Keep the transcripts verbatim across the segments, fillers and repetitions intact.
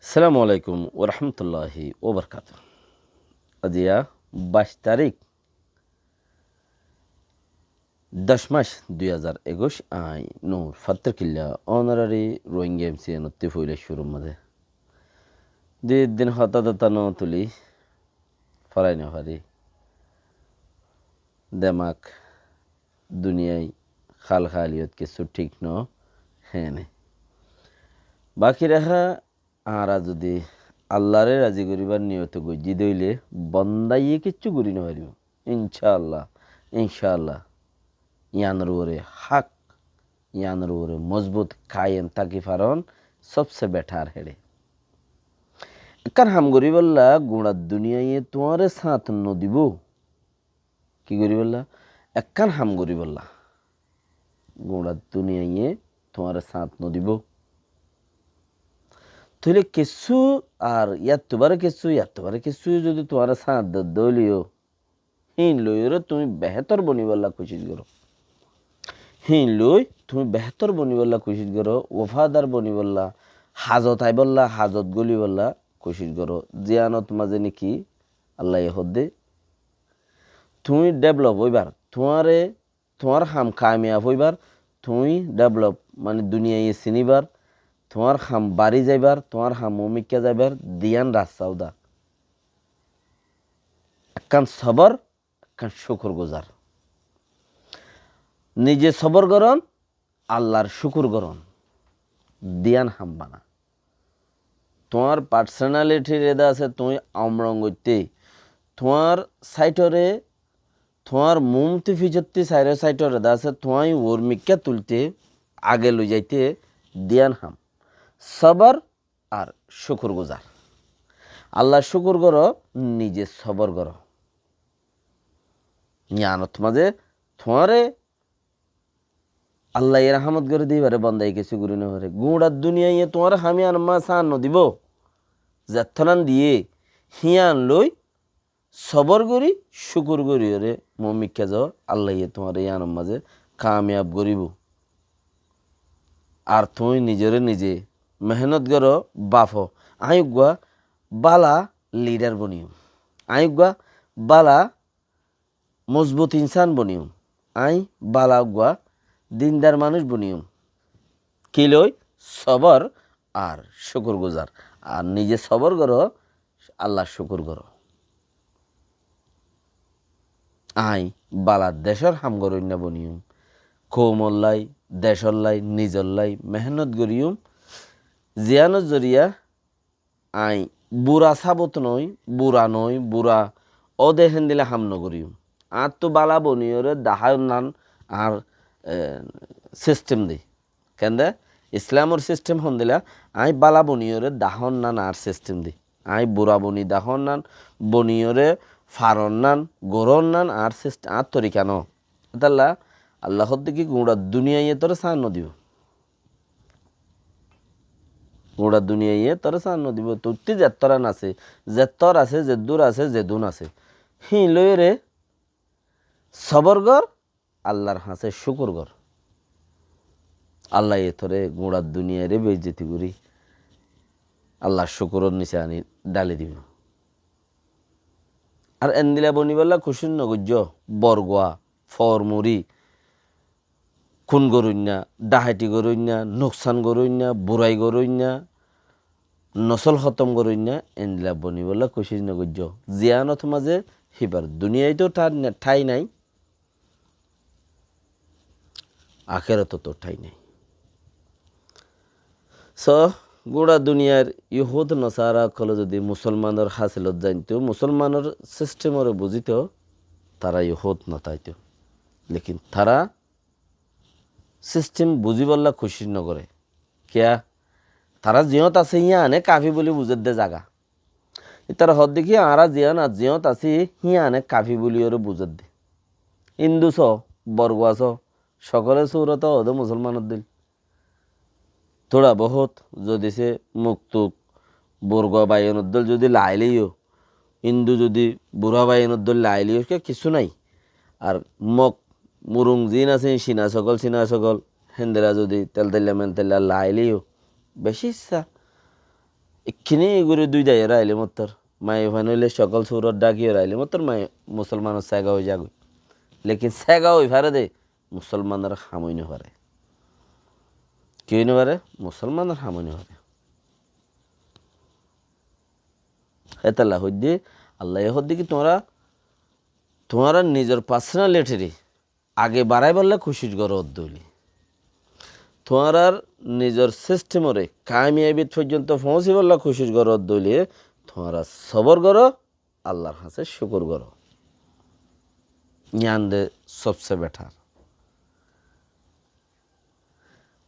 Assalamu alaikum warahmatulláhi wabarakátuhu. Aijja baic tarík, doc mac, dui házar ekuic, añí Nur Fattor Killa, honorary Rohingya M C N ottú foila cúrur mazé. Dui din hotá dotá no tulí, forai no fari. Demak duniyai hál haliyot kessú thík no, héne. Baki raká añára zodi Allaré razi goríbar niyot goijjí de óile, bondaye kessú gorí no faribó. Incáallah, incáallah. Yiánor uore hák, yiánor uore mozbut kayem táki faron sobse bethar héçe. Ekkán ham goríbolla guñça duniyaiye tuáñre sáñt no dibó. Ki goríbolla? Ekkán ham goríbolla. Guñça duniyaiye tuáñre sáñt no dibó. Tóile kessú ar yáttu baré kessú, yáttu baré kessú zodi tuáñre sáñt de de óileyo, híin loiyóre tuñí behétor bonibólla kucíc goró. Híin loi tuñí behétor bonibólla kucíc goró, wafadar bonibólla, hazot aibólla, hazot gólibólla kucíc goró. Ziyánot mazé niki Allaye hoódde, tuñí develop óibar, tuáñre, tuáñr ham kamiyab óibar, tuñí develop, mani duniyaiye sinibar, tuáñr ham bari zaibar, tuáñr ham ómikká zaibar, diyán rasta óuda. Ekkán sobor, ekkán cúkur guzar. Nize sobor goron, Allar cúkur goron, diyán ham bana. Tuáñr personality re de asé, tuñí omrong óite, tuáñr saitore, tuáñr mumti ficotti sairó saitore de asé, tuáñí uor mikká tulte, age loi zaite, diyán ham. Sobor ar cúkur guzar. Allar cúkur goró, nize sobor goró. Yiánot mazé tuáñre Allaye rahámot gorí de íbaré bondaye kessú gorí no faré. Guñça duniyaiye tuáñre ham yián mazé sáñt no dibó. Zettónan diyé, híyan loi sobor gorí, cúkur goríyoré, mumikká zo, Allaye tuáñre yiánor mazé kamiyab goríbo. Ar tuñí nizoré nize mehénot goró, bafó, añí uggúa bála lidar boniyum, añí uggúa bála mozbut insán boniyum, añí bála uggúa dindar manúic boniyum. Ki loi? Sobor ar cúkur guzar. Ar nize sobor goró, Allar cúkur goró. Añí bála decór ham goróinna boniyum, koumollái, decóllái, nizollái mehénot goríyum, ziyánor zoriya añí bura sabut noói, bura noói, bura óde héndilla ham no goríyum. Añáttu bála boniyóre dahánnan añár, e, sistem de. Kende? Islamor sistem hondilla, añí bála boniyóre dahánnan añár sistem de. Añí bura boni dahánnan, boniyóre faránnan, gorónnan añár sist-, añár torika no. Étalla Allah hoódde ki guñça duniyaiye toré sáñt no dibó. Guñça duniyaiye toré sáñt no dibó. Tuñí zettóran asé, zettór asé, zeddúr asé, zedún asé. Híin loiyóre sobor gor, Allar hañsé cúkur gor. Allaye toré guñça duniyairé beizzoti gorí Allar cúkuror nise aní dháli dibó. Ar endilla bonibálla kucíc no goijjó, borgua, foor muri, kun goróinna, dhahaiti goróinna, nuksan goróinna, burai goróinna, nosol hótom goróinna, endilla bonibálla kucíc no goijjó. Ziyánot mazé híbar duniyait ó thá-, thái nái, akérotot ó thái nái. So, guñça duniyair Yohud Nasara ókkole zodi Musolmanor hásilot zainto, Musolmanor sistemoré buzito, tará Yohud no táito. Lekin tará sistem buzibálla kucíc no goré. Kiyá? Tará ziyót asé, yíane kafi buli buzédde zaga. Ítara hoódde ki, añára ziyán a-, ziyót así, híane kafi buliyóre buzédde. Hindu só, borgua só, sokóle surot óde musolmanor dil. Tóra bohút zodi se muk tuk borgua baiyonor dol zodi laailéyo, hindu zodi bura baiyonor dol laailéyo, ke kissú nái. Ar mok murung ziín asé, sina sokól, sina sokól, héndilla zodi teltella mentella laailéyo, bicí issá. Ekkíni gori dui daiyoré aile mottor, maiyafuain óile sokól surot dhákiyore aile mottor, mai-, musolmanor sega ói zagói. Lekin sega ói fare de, musolmanor ham ói no fare. Ki ói no fare? Musolmanor ham ói no fare. Hétolla hoidde, Allaye hoddé ki tuáñra, tuáñra nizor personality re age baraibálla kucíc goró ódde óile, tuáñrar nizor system ore kamiyabit foijjonto foóñsibálla kucíc goró ódde óile, tuáñra sobor goró, Allar hañsé cúkur goró. Yián de sobse better.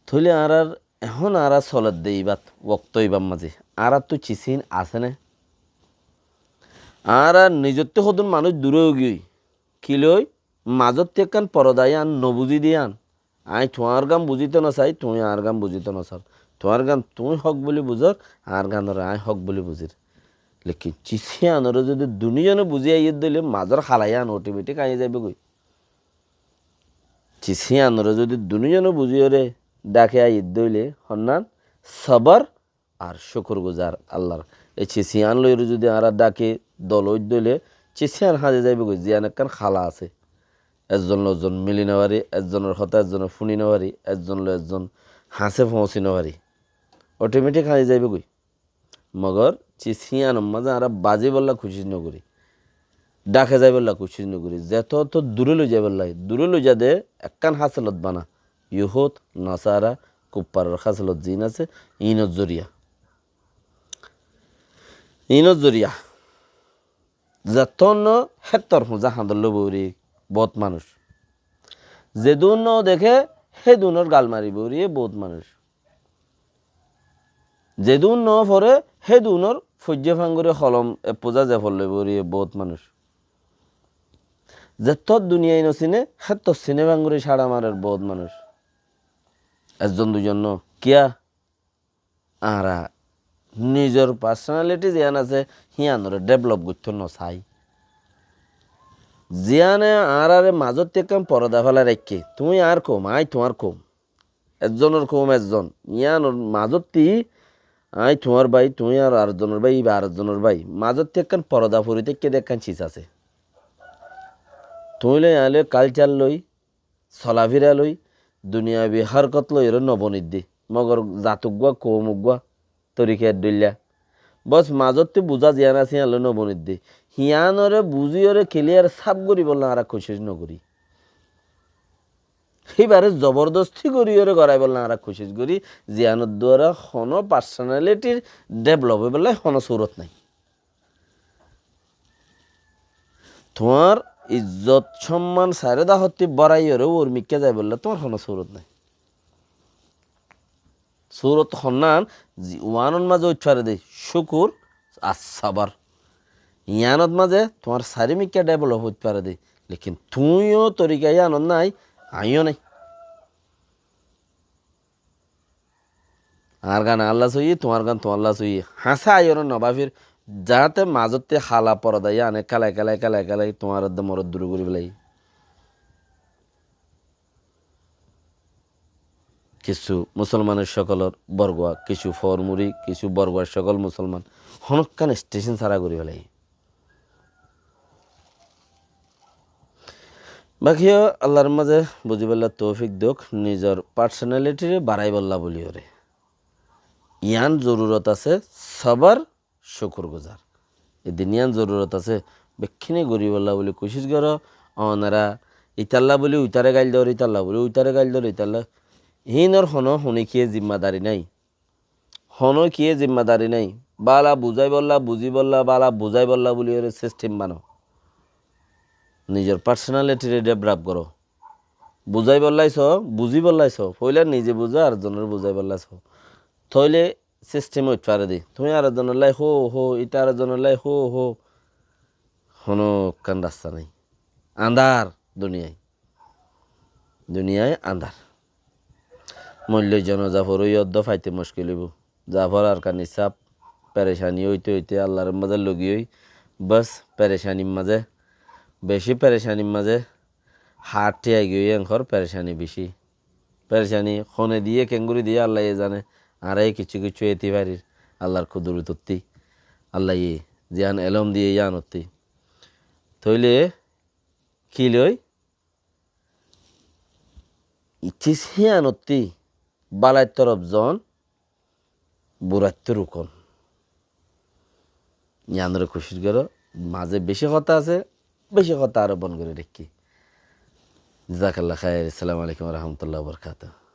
Tóile añárar ehón añára soledde ibát, wokto ibár mazé añárattú cisín asé né? Añára nizottú hodún manúic duré óigiyoi. Kiloi? Mazottú ekkán poroda yián nobuzí de yián. Aññí tuáñr gán buzíto nosai, tuñí añár gán buzíto nosar. Tuáñr gán tuñí hók buli buzór, añár gánore aññí hók buli buzír. Lekin cis híanoré zodi dunúzone buzí aiyé dóile mazór hala yián otometik aññí zaibói. Cis híanoré zodi dunúzone buzíyoré dháke aiyé dóile honnán sobor ar cúkur guzar Allar. E cis hían loiyóre zodi añára dháke dol ói dóile cis hían hañzi zaibói, ziyán ekkán hala asé. Ezzon loi ezzon mili no fari, ezzonor hotá ezzone fúni no fari, ezzon loi ezzon hañsé foóñsi no fari. Otometik hañzi zaibói. Mogor cis híanor mazé añára bazibálla kucíc no gorí. Dháke zaibálla kucíc no gorí. Zetóto duré loi zaibálla, duré loi zade ekkán háselot bana. Yuhud, nasara, kuffaror háselot ziín asé, iínor zoriya. Iínor zoriya. Zettún no héttor fuñza hañdor loi boóri boóut manúic. Zedún no deké, hédunor gal mari boóriye boóut manúic. Zedún no foré, hédunor foijjé fangori holom e fuñza zefor loi boóriye boóut manúic. Zettót duniyai no siné, héttor siné fangori cáça marer boóut manúic. Ezzon duizon no. Kiyá? Añára nizor personality ziyán asé, híanoré develop goittó nosai. Ziyáne añáráre mazótti ekkán poroda félai raikké, tuñí añár koum, aññí tuáñr koum, ezzonor koum ezzon, yíanor mazótti aññí tuáñr bái, tuñí ar, ar ezzonor bái, íba ar ezzonor bái, mazótti ekkán poroda fori táikke de ekkán cis asé. Tuñí loi, aññí loi, culture loi, solafira loi, duniyabi hárkot loiyóre no bonidde. Mogor zat uggúa, koum uggúa, torika ek dhoilla. Bos mazótti buzá ziyán asé, híyan loi no bonidde. Híyanoré buzíyoré kiliyar sáf goríbolla añára kucíc no gorí. Híbaré zobordosti goríyoré goráibolla añára kucíc gorí, ziyánor duara honó personalityr develop óibolla honó surot nái. Tuáñr izzot, cómman sairó dahottí bóraiyóre uor mikká zaibolla tuáñr honó surot nái. Surot honnán, zi-, uánot mazé uit fare de, cúkur, ar sobor. Yíanot mazé tuáñr sairó mikká develop uit fare de. Lekin tuñí yó torika yíanot nái, aññí yó nái. Añár gan añár lá sóiyi, tuáñr gan tuáñr lá sóiyi. Hañsé aiyóre no báfir, zaáte mazótte hala poroda yían e kálai, kálai, kálai, kálai tuáñr edde morot duri gorí félai. Kissú musolmanor cókolor borgua, kissú formuri, kissú borgua cókol musolman. Honókkan station sára gorí félai. Baki yó Allar mazé buzibálla toufik douk, nizor personalityre baráibolla buliyóre. Yián zorurot asé sobor, cúkur guzar. Edin yián zorurot asé, bekkíne goríbolla buli kucíc goró, onora italla buli uitare gail dor, italla buli uitare gail dor, italla. Hínor honó hone kiyé zimmadari nái. Honó kiyé zimmadari nái. Bála buzáibolla, buzíbolla, bála buzáibolla buliyóre system bano. Nizor personalityre develop goró. Buzáibolla só, buzíbolla só. Foila nize buzó, ar zonoré buzáibolla só. Tóile system óit fare de. Tuñí ar zonolla hó hó, ita ar zonolla hó hó. Honókkan rasta nái. Andár duniyai. Duniyai andár. Moilloi jono Zafor ói yoddo faite muckil óibo. Zafor Arkani sáb perecani óite óite Allar mazé logi ói, bas, perecanir mazé, bicí perecanir mazé, hát thiyai giyói, enkor perecani bicí. Perecani hone diyé, kengori diyé, Allaye zane. Añára yó kissú kissú eti farir. Allar kudurotottí, Allaye ziyán elóm diyé yíanottí. Tóile ki loi? Thík híyanottí bálair torof zoón, buraittu rukón. Yíanoré kucíc goró. Mazé bicí hotá asé, bicí hotá aró bon gorí raikkí. Jazakallah khair. Assalamu alaikum wa rahmatullahi wa barakatuhu.